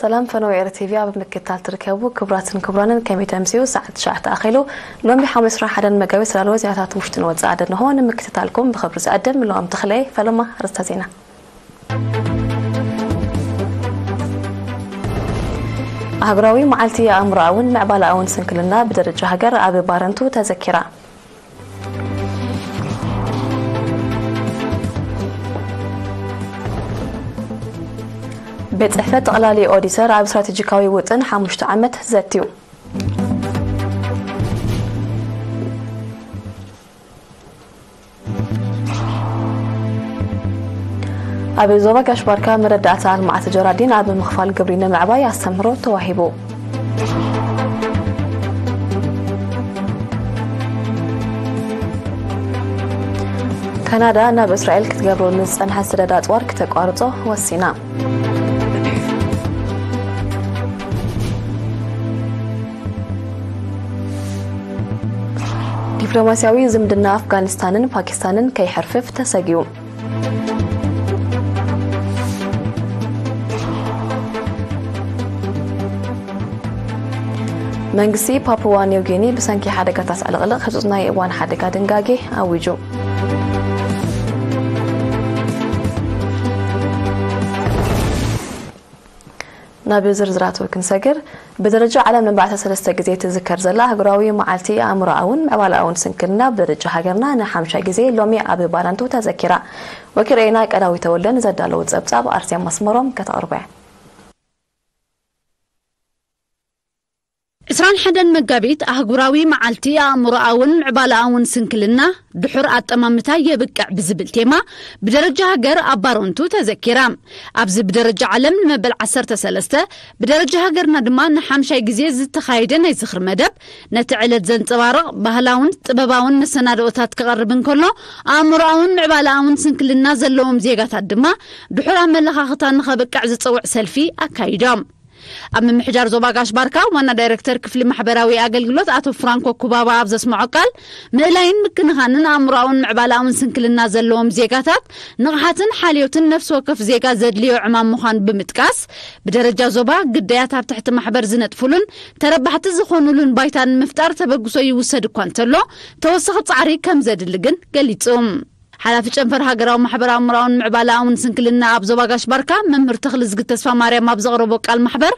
ሰላም ፈነወ ኤረ ቲቪ ኣብ ምክትታል ትርከቡ ክቡራትን ክቡራንን፣ ከመይ ተምስዩ? ሰዓት ትሽዓተ ኣኺሉ። ሎሚ ሓሙስ ዕስራን ሓደን መጋቢት ዝዳለወ ዜናታት ውሽጥን ወጻኢ ኣደ እንሆ ንምክትታልኩም ብኽብሪ ዝዕድም ሎም ተኽለየ። ፈለማ ኣርእስተ ዜና። ኣህጉራዊ መዓልቲ ኣእምሮኣውን ምዕባለኣውን ስንክልና ብደረጃ ሃገር ኣብ ባረንቱ ተዘኪራ። ቤት ጽሕፈት ጠቕላሊ ኦዲተር ኣብ ስትራቴጂካዊ ውጥን ሓሙሽተ ዓመት ዘትዩ። ኣብ ዞባ ጋሽ ባርካ መረዳእታ ኣልማዕቲ ጀራዲን ኣብ ምኽፋል ግብሪ ንምዕባይ ኣስተምህሮ ተዋሂቡ። ካናዳ ናብ እስራኤል ክትገብሮ ንዝጸንሐ ስደድ ኣጽዋር ክተቋርጾ ወሲና። ዲፕሎማስያዊ ዝምድና ኣፍጋኒስታንን ፓኪስታንን ከይሕርፍፍ ተሰጊኡ። መንግስቲ ፓፑዋ ኒው ጊኒ ብሰንኪ ሓደጋታት ዕልቕልቕ ህጹጽ ናይ እዋን ሓደጋ ድንጋጌ ኣዊጁ። ናብ ዝርዝራቱ ክንሰግር፣ ብደረጃ ዓለም ንኣርባዕተ ሰለስተ ግዜ ትዝከር ዘላ ኣህጉራዊ መዓልቲ ኣእምሮኣውን ምዕባለኣውን ስንክልና ብደረጃ ሃገርና ንሓምሻይ ግዜ ሎሚ ኣብ ባረንቱ ተዘኪራ። ወኪል ሬና ቀዳዊ ተወልደ ንዘዳለዉ ጸብጻብ ኣርሴማ ኣስመሮም ከተቕርቦ እያ። ዕስራን ሓደን መጋቢት ኣህጉራዊ መዓልቲ ኣእምሮኣውን ምዕባለኣውን ስንክልና ድሑር ኣጠማምታ የብቅዕ ብዝብል ቴማ ብደረጃ ሃገር ኣብ ባረንቱ ተዘኪራ። ኣብዚ ብደረጃ ዓለም ንመበል ዓሰርተ ሰለስተ ብደረጃ ሃገርና ድማ ንሓምሻይ ግዜ ዝተኻየደ ናይ ዝኽሪ መደብ ነቲ ዕለት ዘንጸባርቕ ባህላውን ጥበባውን መሰናድኦታት ክቐርብ እንከሎ ኣእምሮኣውን ምዕባለኣውን ስንክልና ዘለዎም ዜጋታት ድማ ድሑር ኣመለኻኽታ ንኸብቅዕ ዝጸውዕ ሰልፊ ኣካይዶም። ኣብ ምምሕዳር ዞባ ጋሽ ባርካ ዋና ዳይሬክተር ክፍሊ ማሕበራዊ ኣገልግሎት ኣቶ ፍራንኮ ኩባባ ኣብ ዘስምዖ ቃል፣ ምእላይን ምክንኻንን ኣእምሮኣውን ምዕባለኣውን ስንክልና ዘለዎም ዜጋታት ንቕሓትን ሓልዮትን ነፍሲ ወከፍ ዜጋ ዘድልዮ ዕማም ምዃኑ ብምጥቃስ፣ ብደረጃ ዞባ ግዳያት ኣብ ትሕቲ ማሕበር ዝነጥፉሉን ተረባሕቲ ዝኾኑሉን ባይታ ንምፍጣር ተበግሶ ይውሰድ እኳ እንተሎ፣ ተወሳኺ ጻዕሪ ከም ዘድሊ ግን ገሊጹ። ሓላፊ ጨንፈር ሃገራዊ ማሕበር ኣእምሮኣውን ምዕባለኣውን ስንክልና ኣብ ዞባ ጋሽ ባርካ መምህር ተኽልዝጊ ተስፋ ማርያም ኣብ ዘቕረቦ ቃል፣ ማሕበር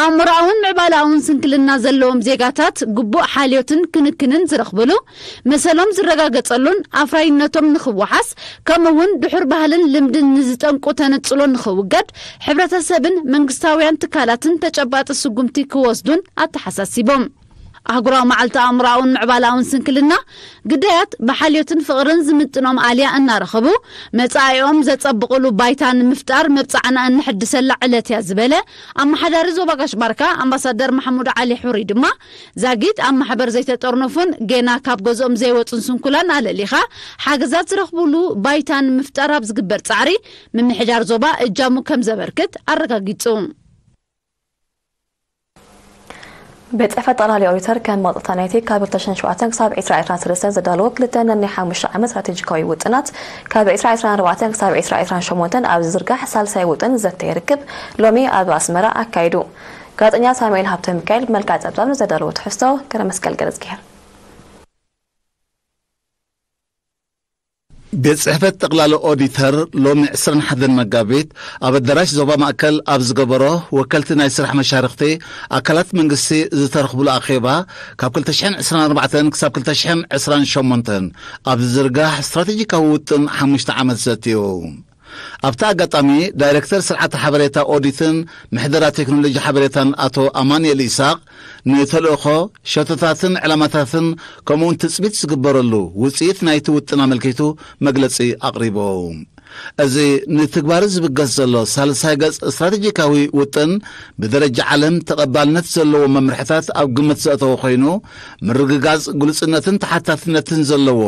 ኣእምሮኣውን ምዕባለኣውን ስንክልና ዘለዎም ዜጋታት ግቡእ ሓልዮትን ክንክንን ዝረኽብሉ፣ መሰሎም ዝረጋገጸሉን ኣፍራይነቶም ንኽወሓስ፣ ከምኡ እውን ድሑር ባህልን ልምድን ንዝጠንቁ ተነጽሎ ንኽውገድ፣ ሕብረተሰብን መንግስታውያን ትካላትን ተጨባጢ ስጉምቲ ክወስዱን ኣተሓሳሲቦም። ኣህጉራዊ መዓልቲ ኣእምሮኣውን ምዕባለኣውን ስንክልና፣ ግዳያት ብሓልዮትን ፍቕርን ዝምጥኖም ኣልያ እናረኸቡ፣ መጻኢኦም ዘጸብቕሉ ባይታ ንምፍጣር መብጻዕና እንሕድሰላ ዕለት እያ ዝበለ ኣመሓዳሪ ዞባ ጋሽ ባርካ ኣምባሳደር ማሕሙድ ዓሊ ሑሪ ድማ፣ ዛጊት ኣብ ማሕበር ዘይተጠርነፉን ጌና ካብ ገዝኦም ዘይወጹን ስንኩላን ኣለሊኻ ሓገዛት ዝረኽቡሉ ባይታ ንምፍጣር ኣብ ዝግበር ጻዕሪ ምምሕዳር ዞባ እጃሙ ከም ዘበርክት ኣረጋጊጹ። ቤት ጽሕፈት ጠቕላሊ ኦዲተር ከም መቕጻዕታ ናይቲ ካብ ክልተ ሽሕን ሸውዓተን ክሳብ ዕስራ ዕስራን ሰለስተን ዘዳለዎ ክልተ ነናይ ሓሙሽተ ዓመት ስትራቴጂካዊ ውጥናት፣ ካብ ዕስራ ዕስራን ኣርባዕተን ክሳብ ዕስራ ዕስራን ሸሞንተን ኣብ ዝዝርጋሕ ሳልሳይ ውጥን ዘተ ይርክብ፣ ሎሚ ኣብ ኣስመራ ኣካይዱ። ጋዜጠኛ ሳሙኤል ሃብተ ሚካኤል ብመልክዕ ጸብጻብ ንዘዳለዎ ትሕዝቶ ገረ መስቀል ገረዝግሄር። ቤት ጽሕፈት ጠቕላሊ ኦዲተር ሎሚ ዕስራን ሓደን መጋቢት ኣብ ኣዳራሽ ዞባ ማእከል ኣብ ዝገበሮ ወከልቲ ናይ ስራሕ መሻርኽቲ ኣካላት መንግስቲ ዝተረኽብሉ ኣኼባ፣ ካብ ክልተ ሽሕን ዕስራን ኣርባዕተን ክሳብ ክልተ ሽሕን ዕስራን ሸሞንተን ኣብ ዝዝርጋሕ ስትራቴጂካዊ ውጥን ሓሙሽተ ዓመት ዘትዩ። ኣብቲ ኣጋጣሚ ዳይሬክተር ስርዓተ ሓበሬታ ኦዲትን ምሕደራ ቴክኖሎጂ ሓበሬታን ኣቶ ኣማኑኤል ይስሐቅ፣ ንተልእኾ፣ ሸቶታትን ዕላማታትን ከምኡውን ትጽቢት ዝግበረሉ ውጽኢት ናይቲ ውጥን ኣመልኪቱ መግለጺ ኣቕሪቡ። እዚ ንትግባር ዝብገስ ዘሎ ሳልሳይ ገጽ ስትራቴጂካዊ ውጥን ብደረጃ ዓለም ተቐባልነት ዘለዎ መምርሕታት ኣብ ግምት ዘእተወ ኮይኑ፣ ምርግጋጽ ግሉጽነትን ተሓታትነትን ዘለዎ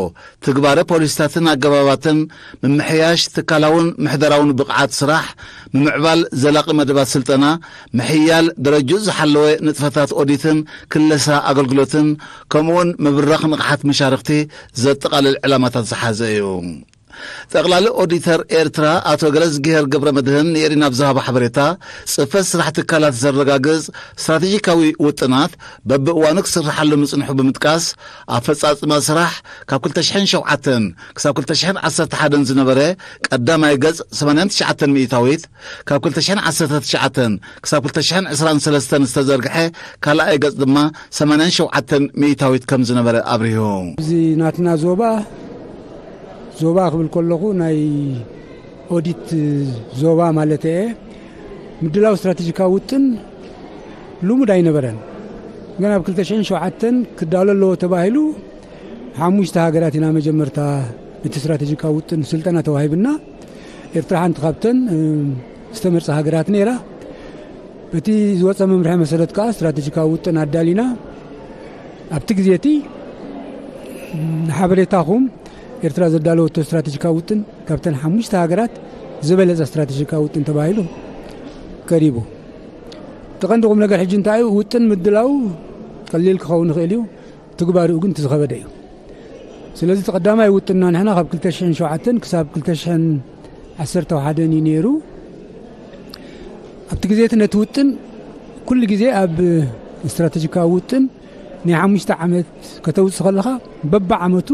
ትግባረ ፖሊሲታትን ኣገባባትን ምምሕያሽ ትካላውን ምሕደራውን ብቕዓት ስራሕ፣ ምምዕባል ዘላቒ መደባት ስልጠና፣ ምሕያል ደረጅኡ ዝሓለወ ንጥፈታት ኦዲትን ክለሳ ኣገልግሎትን፣ ከምኡውን ምብራኽ ንቕሓት መሻርኽቲ ዘጠቓልል ዕላማታት ዝሓዘ እዩ። ጠቕላሊ ኦዲተር ኤርትራ ኣቶ ገረዝግሄር ገብረ መድህን ንኤሪና ብዝሃቦ ሓበሬታ፣ ጽፈት ስራሕ ትካላት ዘረጋግጽ ስትራቴጂካዊ ውጥናት በብእዋኑ ክስርሓሉ ምጽንሑ ብምጥቃስ፣ ኣፈጻጽማ ስራሕ ካብ ክልተ ሽሕን ሸውዓተን ክሳብ ክልተ ሽሕን ዓሰርተ ሓደን ዝነበረ ቀዳማይ ገጽ ሰማንያን ትሽዓተን ሚእታዊት፣ ካብ ክልተ ሽሕን ዓሰርተ ትሽዓተን ክሳብ ክልተ ሽሕን ዕስራን ሰለስተን ዝተዘርግሐ ካልኣይ ገጽ ድማ ሰማንያን ሸውዓተን ሚእታዊት ከም ዝነበረ ኣብሪሁ። እዚ ናትና ዞባ፣ ዞባ ክብል ከለኹ ናይ ኦዲት ዞባ ማለት እየ። ምድላው ስትራቴጂካዊ ውጥን ልሙድ ኣይነበረን። ግን ኣብ ክልተ ሽሕን ሸውዓተን ክዳሎ ኣለዎ ተባሂሉ ሓሙሽተ ሃገራት ኢና መጀመርታ እቲ ስትራቴጂካዊ ውጥን ስልጠና ተዋሂብና። ኤርትራ ሓንቲ ካብተን ዝተመርጸ ሃገራት ነይራ። በቲ ዝወጸ መምርሒ መሰረት ከኣ ስትራቴጂካዊ ውጥን ኣዳሊና። ኣብቲ ግዜ እቲ ንሓበሬታኹም፣ ኤርትራ ዘዳለወቶ ስትራቴጂካዊ ውጥን ካብተን ሓሙሽተ ሃገራት ዝበለጸ ስትራቴጂካዊ ውጥን ተባሂሉ ቀሪቡ። እቲ ቀንዲ ቁም ነገር ሕጂ እንታይ እዩ? ውጥን ምድላው ቀሊል ክኸውን ይኽእል እዩ፣ ትግባርኡ ግን እቲ ዝኸበደ እዩ። ስለዚ እቲ ቀዳማይ ውጥንና ንሕና ካብ ክልተ ሽሕን ሸውዓተን ክሳብ ክልተ ሽሕን ዓሰርተ ሓደን እዩ ነይሩ። ኣብቲ ግዜ እቲ ነቲ ውጥን ኩሉ ግዜ ኣብ ስትራቴጂካዊ ውጥን ናይ ሓሙሽተ ዓመት ከተውፅእ ከለኻ በብዓመቱ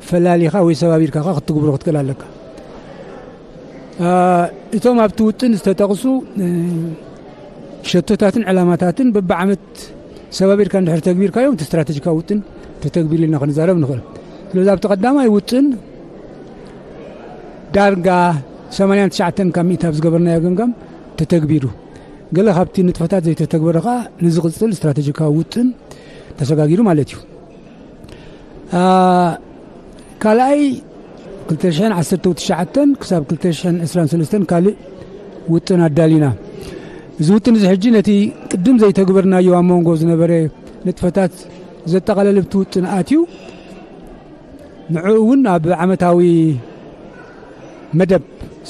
ፈላሊኻ ወይ ሰባቢርካ ኸዓ ክትግብሮ ክትክእል ኣለካ። እቶም ኣብቲ ውጥን ዝተጠቕሱ ሸቶታትን ዕላማታትን በብዓመት ሰባቢርካ እንድሕር ተግቢርካዮም እቲ ስትራቴጂካዊ ውጥን ተተግቢሩ ኢልና ክንዛረብ ንኽእል። ስለዚ ኣብቲ ቀዳማይ ውጥን ዳርጋ ሰማንያን ትሽዓተን ካብ ሚእቲ ኣብ ዝገበርናዮ ገምጋም ተተግቢሩ፣ ገለ ካብቲ ንጥፈታት ዘይተተግበረ ከዓ ንዝቕፅል ስትራቴጂካዊ ውጥን ተሰጋጊሩ ማለት እዩ። ካልኣይ ክልተ ሽሕን ዓሰርተ ትሽዓተን ክሳብ ክልተ ሽሕን ዕስራን ሰለስተን ካልእ ውጥን ኣዳሊና። እዚ ውጥን እዚ ሕጂ ነቲ ቅድም ዘይተግበርናዮ ኣብ መንጎ ዝነበረ ንጥፈታት ዘጠቓለለ ኣብቲ ውጥን ኣትዩ፣ ንዕኡ እውን ኣብ ዓመታዊ መደብ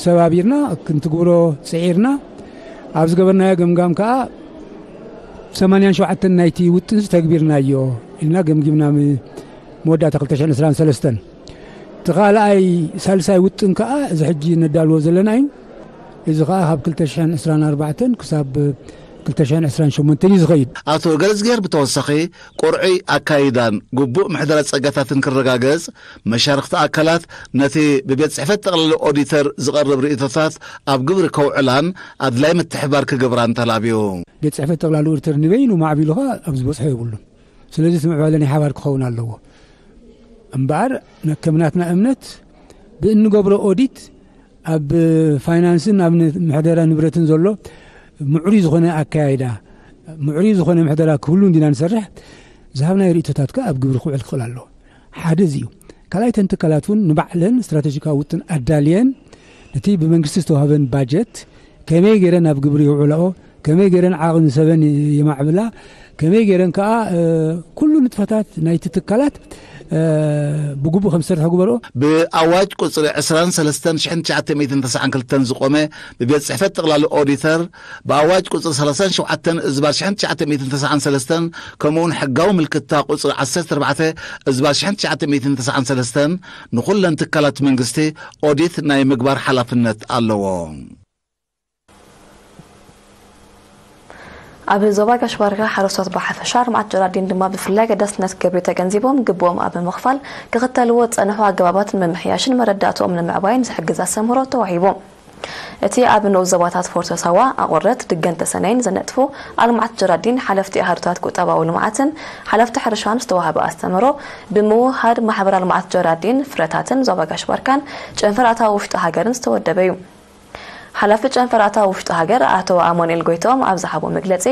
ሰባቢርና ክንትግብሮ ፅዒርና። ኣብ ዝገበርናዮ ገምጋም ከዓ ሰማንያን ሸውዓተን ናይቲ ውጥን ተግቢርናዮ ኢልና ገምጊምና። መወዳእታ ክልተ ሽሕን ዕስራን ሰለስተን እቲ ካልኣይ ሳልሳይ ውጥን ከዓ እዚ ሕጂ ነዳልዎ ዘለና እዩ። እዚ ከዓ ካብ ክልተ ሽሕን ዕስራን ኣርባዕተን ክሳብ ክልተ ሽሕን ዕስራን ሸሞንተን እዩ ዝኸይድ። ኣቶ ገረዝግሄር ብተወሳኺ ቁርዑይ ኣካይዳን ግቡእ ምሕደራ ጸጋታትን ክረጋገጽ፣ መሻርኽቲ ኣካላት ነቲ ብቤት ጽሕፈት ጠቕላሊ ኦዲተር ዝቐርብ ርእይቶታት ኣብ ግብሪ ከውዕላን ኣድላይ ምትሕብባር ክገብራን ተላብዩ። ቤት ጽሕፈት ጠቕላሊ ኦዲተር ንበይኑ ማዕቢሉ ኸኣ ኣብ ዝበጽሖ የብሉን። ስለዚ እቲ ምዕባለ ናይ ሓባር ክኸውን ኣለዎ። እምበኣር፣ ነ-፣ ከም ናትና እምነት፣ ብእንገብሮ ኦዲት ኣብ ፋይናንስን ኣብ ን-፣ ምሕደራ ንብረትን ዘሎ ምዕሩይ ዝኾነ ኣካያይዳ፣ ምዕሩይ ዝኾነ ምሕደራ ክህሉ እንዲና ንሰርሕ። ዝሃብናዮ ርእይቶታት ከኣ ኣብ ግብሪ ክውዕል ክኽእል ኣለዎ። ሓደ እዚ እዩ። ካልኣይ፣ እተን ትካላት እውን ንባዕለን ስትራቴጂካዊ ውጥን ኣዳልየን፣ ነቲ ብመንግስቲ ዝተዋህበን ባጀት ከመይ ገይረን ኣብ ግብሪ የውዕላኦ፣ ከመይ ገይረን ዓቕሚ ሰበን የማዕብላ፣ ከመይ ገይረን ከኣ፣ እ፣ ኩሉ ንጥፈታት ናይቲ ትካላት፣ እ፣ ብግቡእ ከም ዝሰርሕ ክግበርኦ። ብኣዋጅ ቁጽሪ ዕስራን ሰለስተን ሽሕን ትሽዓተ ሚእትን ተስዓን ክልተን ዝቖመ ብቤት ጽሕፈት ጠቕላሊ ኦዲተር፣ ብኣዋጅ ቁጽሪ ሰላሳን ሸውዓተን እዝባር ሽሕን ትሽዓተ ሚእትን ተስዓን ሰለስተን፣ ከምኡውን ሕጋዊ ምልክታ ቁጽሪ ዓሰርተ ኣርባዕተ እዝባር ሽሕን ትሽዓተ ሚእትን ተስዓን ሰለስተን፣ ንኹለን ትካላት መንግስቲ ኦዲት ናይ ምግባር ሓላፍነት ኣለዎ። ኣብ ዞባ ጋሽ ባርካ ሓረስቶት ብሓፈሻ፣ ኣርማዓት ጀራዲን ድማ ብፍላይ ኣገዳስነት ግብሪ ተገንዚቦም ግብኦም ኣብ ምኽፋል ክኽተልዎ ዝጸንሑ ኣገባባት ንምምሕያሽን መረዳእትኦም ንምዕባይን ዝሕግዝ ኣስተምህሮ ተዋሂቡ። እቲ ኣብ ንኡስ ዞባታት ፎርቶ ሳዋ፣ ኣቑረት፣ ድገን ተሰነይን ዝነጥፉ ኣልማዓት ጀራዲን ሓለፍቲ ኣሃዱታት ቁጠባዊ ልምዓትን ሓለፍቲ ሕርሻን ዝተዋህበ ኣስተምህሮ ብምውህሃድ ማሕበር ኣልማዓት ጀራዲን ፍረታትን ዞባ ጋሽ ባርካን ጨንፈር ኣታዊ ውሽጢ ሃገርን ዝተወደበ እዩ። ሓላፊ ጨንፈር ኣታዊ ውሽጢ ሃገር ኣቶ ኣማኑኤል ጎይትኦም ኣብ ዝሃቦ መግለጺ፣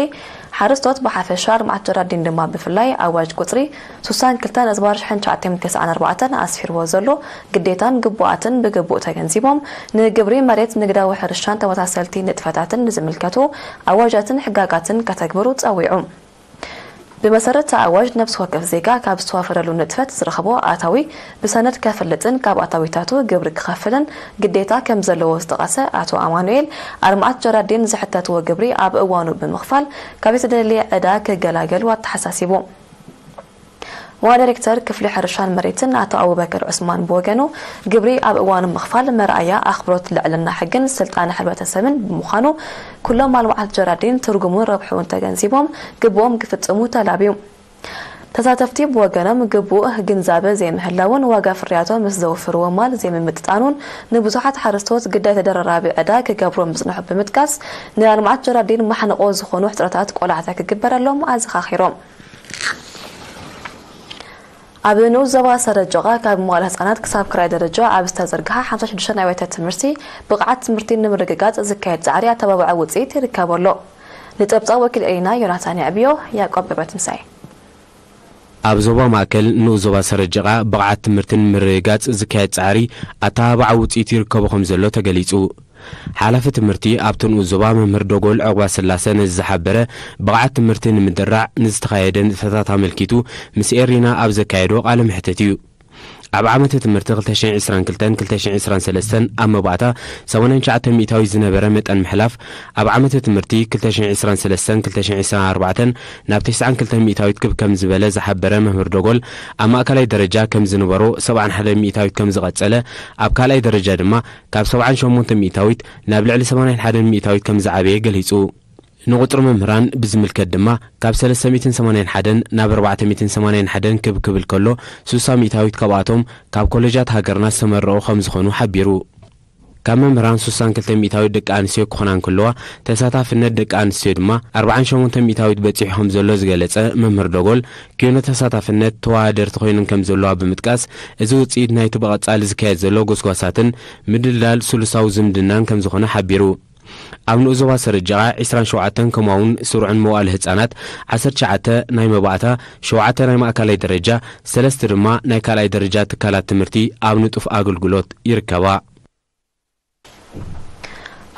ሓረስቶት ብሓፈሻ፣ ኣርማዓት ጀራዲን ድማ ብፍላይ ኣዋጅ ቁጽሪ ሱሳን ክልተን እዝባር ሽሕን ትሽዓተ ሚእትን ተስዓን ኣርባዕተን ኣስፊርዎ ዘሎ ግዴታን ግቡኣትን ብግቡእ ተገንዚቦም፣ ንግብሪ መሬት፣ ንግዳዊ ሕርሻን ተመሳሰልቲ ንጥፈታትን ንዝምልከቱ ኣዋጃትን ሕጋጋትን ከተግብሩ ጸዊዑ። ብመሰረት እቲ ኣዋጅ፣ ነብሲ ወከፍ ዜጋ ካብ ዝተዋፈረሉ ንጥፈት ዝረኽቦ ኣታዊ ብሰነድ ከፍልጥን ካብ ኣታዊታቱ ግብሪ ክኸፍልን ግዴታ ከም ዘለዎ ዝጠቐሰ ኣቶ ኣማኑኤል፣ ኣርማዓት ጀራዲን ዝሕተትዎ ግብሪ ኣብ እዋኑ ብምኽፋል ካብ ዝተደለየ ዕዳ ክገላገሉ ኣተሓሳሲቡ። ዋና ዳይሬክተር ክፍሊ ሕርሻን መሬትን ኣቶ ኣቡበከር ዑስማን ብወገኑ፣ ግብሪ ኣብ እዋኑ ምኽፋል መርኣያ ኣኽብሮት ልዕልና ሕግን ስልጣነ ሕብረተሰብን ብምዃኑ፣ ኩሎም ኣልማዓት ጀራዲን ትርጉሙን ረብሕኡን ተገንዚቦም ግቡኦም ክፍጽሙ ተላብዩ። ተሳተፍቲ ብወገኖም፣ ግቡእ ግንዛበ ዘይምህላውን ዋጋ ፍርያቶም ምስ ዘውፍርዎ ማል ዘይምምጥጣኑን ንብዙሓት ሓረስቶት ግዳይ ተደራራቢ ዕዳ ክገብሮ ምጽንሑ ብምጥቃስ፣ ንኣልማዓት ጀራዲን ማሕንቖ ዝኾኑ ሕጽረታት ቆላሕታ ክግበረሎም ኣዘኻኺሮም። ኣብ ንኡስ ዞባ ሰረጆቓ ካብ መዋእለ ህጻናት ክሳብ ካልኣይ ደረጃ ኣብ ዝተዘርግሓ ሓምሳ ሽዱሽተ ናይ ኣብያተ ትምህርቲ ብቕዓት ትምህርቲ ንምርግጋጽ ዝካየድ ጻዕሪ ኣተባባዒ ውጽኢት ይርከቦ ኣሎ። ንጸብጻብ ወኪል ኤሪና ዮናታን የዕብዮ፣ ያዕቆብ ገብረትንሳኤ። ኣብ ዞባ ማእከል ንኡስ ዞባ ሰረጀቓ ብቕዓት ትምህርቲ ንምርግጋጽ ዝካየድ ጻዕሪ ኣተባባዒ ውጽኢት ይርከቦ ከም ዘሎ ተገሊጹ። ሓላፊ ትምህርቲ ኣብቲ ንኡስ ዞባ መምህር ዶጎል ዑቕባ ስላሰ ነዚ ዝሓበረ፣ ብቕዓት ትምህርቲ ንምድራዕ ንዝተኻየደ ንጥፈታት ኣመልኪቱ ምስ ኤሪና ኣብ ዘካየዶ ቃለ መሕትት እዩ። ኣብ ዓመተ ትምህርቲ ክልተ ሽሕን ዕስራን ክልተን ክልተ ሽሕን ዕስራን ሰለስተን ኣብ መባእታ ሰማንያን ትሽዓተ ሚእታዊት ዝነበረ መጠን ምሕላፍ፣ ኣብ ዓመተ ትምህርቲ ክልተ ሽሕን ዕስራን ሰለስተን ክልተ ሽሕን ዕስራን ኣርባዕተን ናብ ተስዓን ክልተን ሚእታዊት ክብ ከም ዝበለ ዝሓበረ መምህር ዶጎል፣ ኣብ ማእከላይ ደረጃ ከም ዝነበሮ ሰብዓን ሓደን ሚእታዊት ከም ዝቐጸለ፣ ኣብ ካልኣይ ደረጃ ድማ ካብ ሰብዓን ሸሞንተን ሚእታዊት ናብ ልዕሊ ሰማንያን ሓደን ሚእታዊት ከም ዝዓበየ ገሊጹ። ንቁጽሪ መምህራን ብዝምልከት ድማ፣ ካብ ሰለስተ ሚእትን ሰማንያን ሓደን ናብ ኣርባዕተ ሚእትን ሰማንያን ሓደን ክብ ክብል ከሎ፣ ሱሳ ሚእታዊት ካብኣቶም ካብ ኮለጃት ሃገርና ዝተመረቑ ከም ዝኾኑ ሓቢሩ። ካብ መምህራን ሱሳን ክልተ ሚእታዊት ደቂ ኣንስትዮ ክኾና እንከለዋ፣ ተሳታፍነት ደቂ ኣንስትዮ ድማ ኣርባዓን ሸሞንተ ሚእታዊት በጺሑ ከም ዘሎ ዝገለጸ መምህር ዶጎል፣ ኪኖ ተሳታፍነት ተወዳደርቲ ኮይነን ከም ዘለዋ ብምጥቃስ፣ እዚ ውጽኢት ናይቲ ብቐጻሊ ዝካየድ ዘሎ ጎስጓሳትን ምድልዳል ስሉሳዊ ዝምድናን ከም ዝኾነ ሓቢሩ። ኣብ ንኡስ ዞባ ሰረጀቓ ዕስራን ሸውዓተን፣ ከምኡ'ውን ስሩዕን መዋእለ ህጻናት ዓሰርተ ትሽዓተ ናይ መባእታ፣ ሸውዓተ ናይ ማእከላይ ደረጃ፣ ሰለስተ ድማ ናይ ካልኣይ ደረጃ ትካላት ትምህርቲ ኣብ ንጡፍ ኣገልግሎት ይርከባ።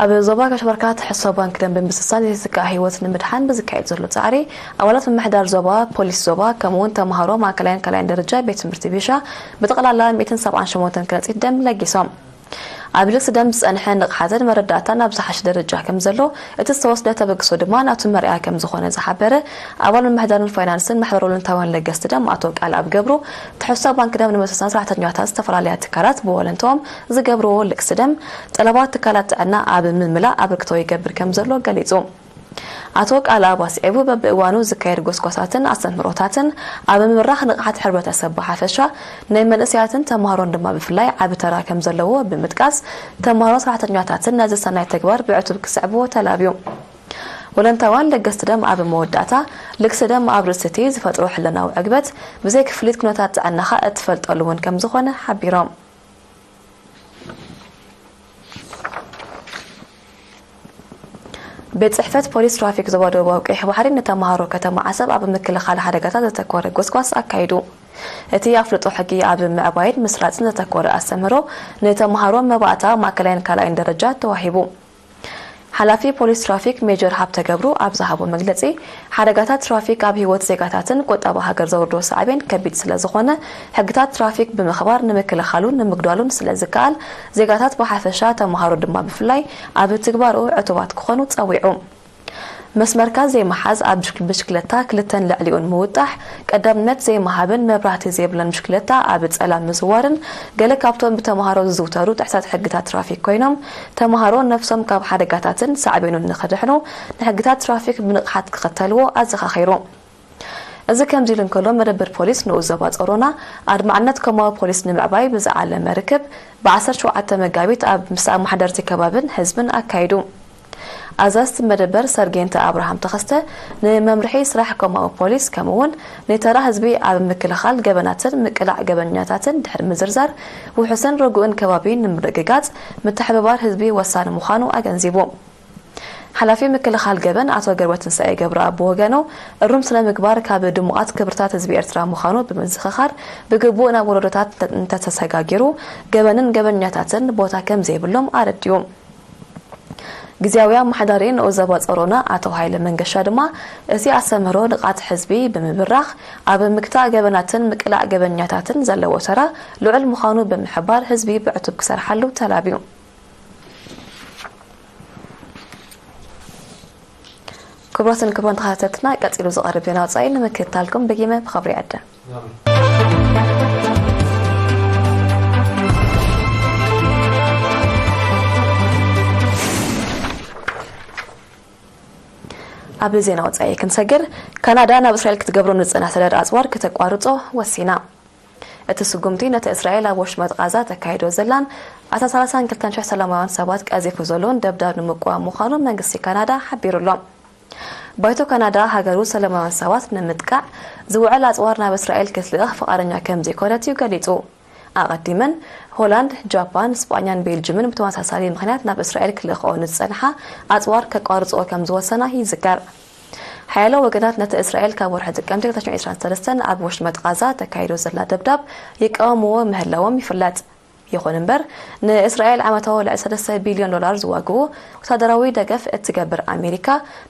ኣብ ዞባ ጋሽ ባርካ ትሕዝቶ ባንክ ደም ብምስሳን ዘይትካእ ህይወት ንምድሓን ብዝካየድ ዘሎ ጻዕሪ፣ ኣባላት ምምሕዳር ዞባ፣ ፖሊስ ዞባ፣ ከምኡ'ውን ተምሃሮ ማእከላይን ካልኣይን ደረጃ ቤት ትምህርቲ ቢሻ ብጠቕላላ ሚእትን ሰብዓን ሸሞንተን ከረጺት ደም ለጊሶም። ኣብ ልግሲ ደም ዝጸንሐ ንቕሓትን መረዳእታን ኣብ ዝሓሸ ደረጃ ከም ዘሎ፣ እቲ ዝተወስደ ተበግሶ ድማ ናቱ መርኣያ ከም ዝኾነ ዝሓበረ ኣባል ምምሕዳርን ፋይናንስን ማሕበራዊ ልንታውያን ለገስቲ ደም ኣቶ ቃልኣብ ገብሩ፣ ትሕዝቶ ባንክ ደም ንምስሳን ሰራሕተኛታት ዝተፈላለያ ትካላት ብወለንትኦም ዝገብርዎ ልግሲ ደም፣ ጠለባት ትካላት ጥዕና ኣብ ምምላእ ኣበርክቶ ይገብር ከም ዘሎ ገሊጹ። ኣቶ ቃልኣብ ኣስዒቡ፣ በብእዋኑ ዝካየድ ጎስጓሳትን ኣስተምህሮታትን ኣብ ምብራኽ ንቕሓት ሕብረተሰብ ብሓፈሻ፣ ናይ መንእሰያትን ተምሃሮን ድማ ብፍላይ ዓቢ ተራ ከም ዘለዎ ብምጥቃስ፣ ተምሃሮን ሰራሕተኛታትን ነዚ ሰናይ ተግባር ብዕቱብ ክስዕብዎ ተላብዩ። ወለንታውያን ለገስቲ ደም ኣብ መወዳእታ፣ ልግሲ ደም ኣብ ርእሲ እቲ ዝፈጥሮ ሕልናዊ ዕግበት፣ ብዘይ ክፍሊት ኩነታት ጥዕናኻ እትፈልጠሉ እውን ከም ዝኾነ ሓቢሮም። ቤት ጽሕፈት ፖሊስ ትራፊክ ዞባ ደቡባዊ ቀይሕ ባሕሪ ንተምሃሮ ከተማ ዓሰብ ኣብ ምክልኻል ሓደጋታት ዘተኮረ ጎስጓስ ኣካይዱ። እቲ ኣፍልጦ ሕጊ ኣብ ምዕባይን ምስራጽን ዘተኮረ ኣስተምህሮ ንተምሃሮ መባእታ ማእከላይን ካልኣይን ደረጃ ተዋሂቡ። ሓላፊ ፖሊስ ትራፊክ ሜጀር ሃብተ ገብሩ ኣብ ዝሃቦ መግለጺ፣ ሓደጋታት ትራፊክ ኣብ ህይወት ዜጋታትን ቁጠባ ሃገር ዘውርዶ ሳዕቤን ከቢድ ስለ ዝኾነ፣ ሕግታት ትራፊክ ብምኽባር ንምክልኻሉን ንምጉዳሉን ስለ ዝከኣል፣ ዜጋታት ብሓፈሻ፣ ተምሃሮ ድማ ብፍላይ ኣብ ትግባርኡ ዕቱባት ክኾኑ ጸዊዑ። መስመርካ ዘይምሓዝ፣ ኣብ ብሽክ-፣ ብሽክለታ ክልተን ልዕሊኡን ምውጣሕ፣ ቀዳምነት ዘይምሃብን መብራህቲ ዘይብለን ብሽክለታ ኣብ ጸላም ምዝዋርን ገለ ካብቶም ብተምሃሮ ዝዝውተሩ ጥሕሰት ሕግታት ትራፊክ ኮይኖም፣ ተምሃሮ ነፍሶም ካብ ሓደጋታትን ሳዕቤኑን ንኸድሕኑ ንሕግታት ትራፊክ ብንቕሓት ክኽተልዎ ኣዘኻኺሩ። እዚ ከምዚ ኢሉ እንከሎ፣ መደበር ፖሊስ ንኡስ ዞባ ጾሮና ኣድማዕነት ኮማዊ ፖሊስ ንምዕባይ ብዝዓለመ ርክብ ብ ዓሰርተ ሸውዓተ መጋቢት ኣብ ምስ ኣመሓደርቲ ከባብን ህዝብን ኣካይዱ። ኣዛዝቲ መደበር ሰርጌንት ኣብርሃም ተኸስተ ንመምርሒ ስራሕ ኮማዊ ፖሊስ፣ ከምኡ'ውን ንተራ ህዝቢ ኣብ ምክልኻል ገበናትን ምቅላዕ ገበኛታትን ድሕሪ ምዝርዛር፣ ውሑስን ርጉእን ከባቢ ንምርግጋጽ ምትሕብባር ህዝቢ ወሳኒ ምዃኑ ኣገንዚቡ። ሓላፊ ምክልኻል ገበን ኣቶ ገብረትንሳኤ ገብረኣብ ብወገኑ፣ እሩም ስነ ምግባር ካብ ድሙቓት ክብርታት ህዝቢ ኤርትራ ምዃኑ ብምዝኽኻር፣ ብግቡእ ናብ ወለዶታት እንተ-፣ እንተተሰጋጊሩ፣ ገበንን ገበኛታትን ቦታ ከም ዘይብሎም ኣረዲኡ። ግዝያዊ ኣመሓዳሪ ንኡስ ዞባ ጸሮና ኣቶ ሃይለ መንገሻ ድማ፣ እቲ ኣስተምህሮ ንቕሓት ህዝቢ ብምብራኽ፣ ኣብ ምግታእ ገበናትን ምቅላዕ ገበኛታትን ዘለዎ ተራ ልዑል ምዃኑ ብምሕባር፣ ህዝቢ ብዕቱብ ክሰርሓሉ ተላብዩ። ክቡራትን ክቡራን ተኸታተልትና፣ ቀጺሉ ዝቐርብ ዜና ወጻኢ ንምክትታልኩም ደጊመ ብኽብሪ ይዕድም። ኣብ ዜና ወጻኢ ክንሰግር፣ ካናዳ ናብ እስራኤል ክትገብሮ ንጽንሕ ሰደድ ኣጽዋር ክተቋርጾ ወሲና። እቲ ስጉምቲ ነቲ እስራኤል ኣብ ወሽመጥ ቃዛ ተካይዶ ዘላን ኣስታት ሰላሳን ክልተን ሽሕ ሰላማውያን ሰባት ቀዚፉ ዘሎን ደብዳብ ንምቅዋም ምዃኑ መንግስቲ ካናዳ ሓቢሩ ኣሎ። ባይቶ ካናዳ ሃገሩ ሰላማውያን ሰባት ንምጥቃዕ ዝውዕል ኣጽዋር ናብ እስራኤል ክትልእኽ ፍቓደኛ ከም ዘይኮነት እዩ ገሊጹ። ኣቐዲመን ሆላንድ፣ ጃፓን፣ ስጳኛን ቤልጅምን ብተመሳሳሊ ምኽንያት ናብ እስራኤል ክልእኽኦ ንዝጸንሓ ኣጽዋር ከቋርጽኦ ከም ዝወሰና ይዝከር። ሓያሎ ወገናት ነቲ እስራኤል ካብ ወርሒ ጥቅምቲ ክልተ ሽሕን ዕስራን ሰለስተን ኣብ ወሽመጥ ቃዛ ተካይዶ ዘላ ደብዳብ ይቃወምዎ ምህላዎም ይፍለጥ። ይኹን እምበር፣ ንእስራኤል ዓመታዊ ልዕሊ ሰለስተ ቢልዮን ዶላር ዝዋግኡ ወታደራዊ ደገፍ እትገብር ኣሜሪካ፣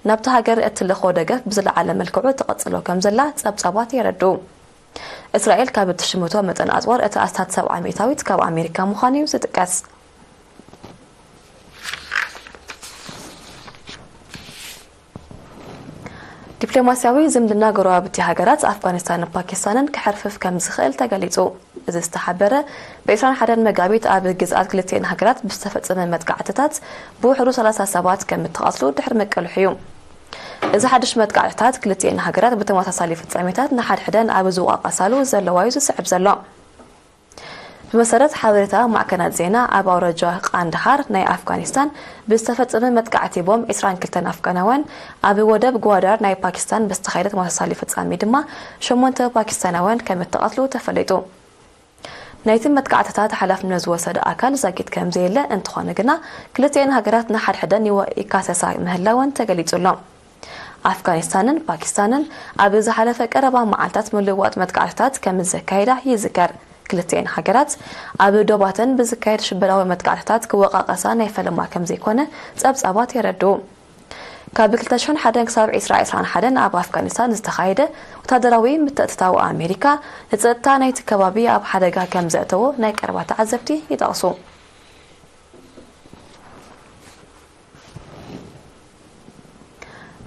ናብቲ ሃገር እትልእኾ ደገፍ ብዝለዓለ መልክዑ ትቐጽሎ ከም ዘላ ጸብጻባት የረድኡ። እስራኤል ካብ እትሽምቶ መጠን ኣጽዋር እቲ ኣስታት ሰብዓ ሚእታዊት ካብ ኣሜሪካ ምዃኑ እዩ ዝጥቀስ። ዲፕሎማስያዊ ዝምድና ጎረባብቲ ሃገራት ኣፍጋኒስታንን ፓኪስታንን ክሕርፍፍ ከም ዝኽእል ተገሊጹ። እዚ ዝተሓበረ ብ ዕስራን ሓደን መጋቢት ኣብ ግዝኣት ክልቲኤን ሃገራት ብዝተፈጸመ መጥቃዕትታት ብውሕዱ ሰላሳ ሰባት ከም እተቐትሉ ድሕሪ ምቅልሑ እዩ። እዚ ሓድሽ መጥቃዕትታት ክልቲኤን ሃገራት ብተመሳሳሊ ፍጻሜታት ንሓድሕደን ኣብ ዝወቃቀሳሉ ዘለዋ እዩ ዝስዕብ ዘሎ። ብመሰረት ሓበሬታ ማዕከናት ዜና፣ ኣብ ኣውራጃ ቃንዳሃር ናይ ኣፍጋኒስታን ብዝተፈጸመ መጥቃዕቲ ቦምብ ዕስራን ክልተን ኣፍጋናውያን፣ ኣብ ወደብ ግዋዳር ናይ ፓኪስታን ብዝተኻየደ ተመሳሳሊ ፍጻሜ ድማ ሸሞንተ ፓኪስታናውያን ከም እተቐትሉ ተፈሊጡ። ናይቲ መጥቃዕትታት ሓላፍነት ዝወሰደ ኣካል ዛጊት ከም ዘየለ፣ እንተኾነ ግና ክልቲኤን ሃገራት ንሓድሕደን ይወ-፣ ይካሰሳ ምህላወን ተገሊጹ ኣሎ። ኣፍጋኒስታንን ፓኪስታንን ኣብ ዝሓለፈ ቀረባ መዓልታት ምልውዋጥ መጥቃዕትታት ከም ዘካየዳ ይዝከር። ክልቲኤን ሃገራት ኣብ ዶባተን ብዝካየድ ሽበራዊ መጥቃዕትታት ክወቃቀሳ ናይ ፈለማ ከም ዘይኮነ ጸብጻባት የረድኡ። ካብ ክልተ ሽሕን ሓደን ክሳብ ዕስራ ዕስራን ሓደን ኣብ ኣፍጋኒስታን ዝተኻየደ ወታደራዊ ምትእትታው ኣሜሪካ ንጸጥታ ናይቲ ከባቢ ኣብ ሓደጋ ከም ዘእተዎ ናይ ቀረባ ተዓዘብቲ ይጠቕሱ።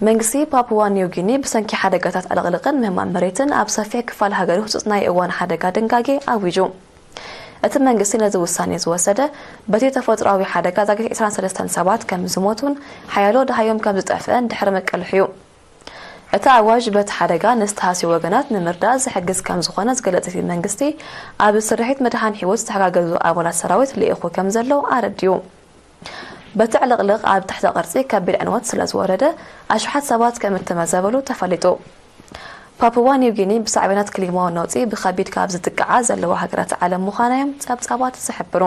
መንግስቲ ፓፑዋ ኒው ጊኒ ብሰንኪ ሓደጋታት ዕልቕልቕን ምህማን መሬትን ኣብ ሰፊሕ ክፋል ሃገሩ ህጹጽ ናይ እዋን ሓደጋ ድንጋጌ ኣዊጁ። እቲ መንግስቲ ነዚ ውሳኔ ዝወሰደ፣ በቲ ተፈጥሮኣዊ ሓደጋ ዛጊት ዕስራን ሰለስተን ሰባት ከም ዝሞቱን ሓያሎ ደሃዮም ከም ዝጠፍአን ድሕሪ ምቅልሑ እዩ። እቲ ኣዋጅ በቲ ሓደጋ ንዝተሃስዩ ወገናት ንምርዳእ ዝሕግዝ ከም ዝኾነ ዝገለጸ እቲ መንግስቲ፣ ኣብ ስርሒት ምድሓን ህይወት ዝተሓጋገዙ ኣባላት ሰራዊት ልኢኹ ከም ዘሎ ኣረዲኡ። በቲ ዕልቕልቕ ኣብ ትሕተ ቅርጺ ከቢድ ዕንወት ስለ ዝወረደ፣ ኣሽሓት ሰባት ከም እተመዘበሉ ተፈሊጡ። ፓፑዋ ኒው ጊኒ ብሳዕቤናት ክሊማዊ ነውጺ ብኸቢድ ካብ ዝጥቅዓ ዘለዋ ሃገራት ዓለም ምዃና እዮም ጸብጻባት ዝሕብሩ።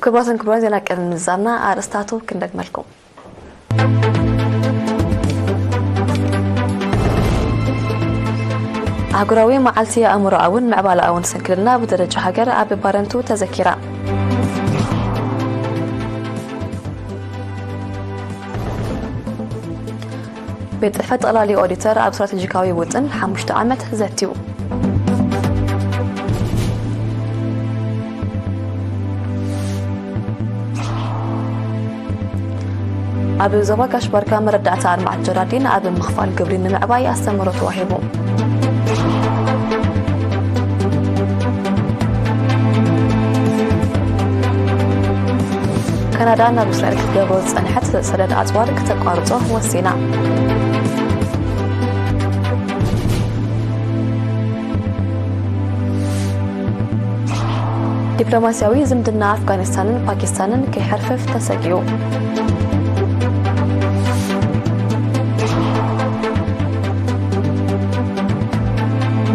ክቡራትን ክቡራን፣ ዜና ቅድሚ ምዝዛምና ኣርእስታቱ ክንደግመልኩም። ኣህጉራዊ መዓልቲ ኣእምሮኣውን ምዕባለኣውን ስንክልና ብደረጃ ሃገር ኣብ ባረንቱ ተዘኪራ። ቤት ጽሕፈት ጠቕላሊ ኦዲተር ኣብ ስትራቴጂካዊ ውጥን ሓሙሽተ ዓመት ዘትዩ። ኣብ ዞባ ጋሽ ባርካ መረዳእታ ኣልማዕት ጀራዲን ኣብ ምኽፋል ግብሪ ንምዕባይ ኣስተምህሮ ተዋሂቡ። ካናዳ ናብ እስራኤል ክትገብሮ ዝጸንሐት ሰደድ ኣጽዋር ክተቋርጾ ወሲና። ዲፕሎማስያዊ ዝምድና ኣፍጋኒስታንን ፓኪስታንን ከይሐርፍፍ ተሰጊኡ።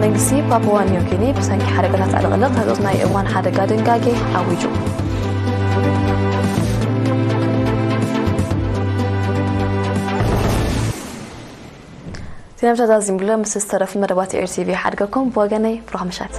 መንግስቲ ፓፑዋ ኒው ጊኒ ብሰንኪ ሓደጋታት ዕልቕልቕ ህጹጽ ናይ እዋን ሓደጋ ድንጋጌ ኣዊጁ። ዜና ተዛዚምሎ ምስ ዝተረፉ መደባት ኤር ቲቪ ሓድገኩም። ብወገነይ ብሩኽ ምሸት።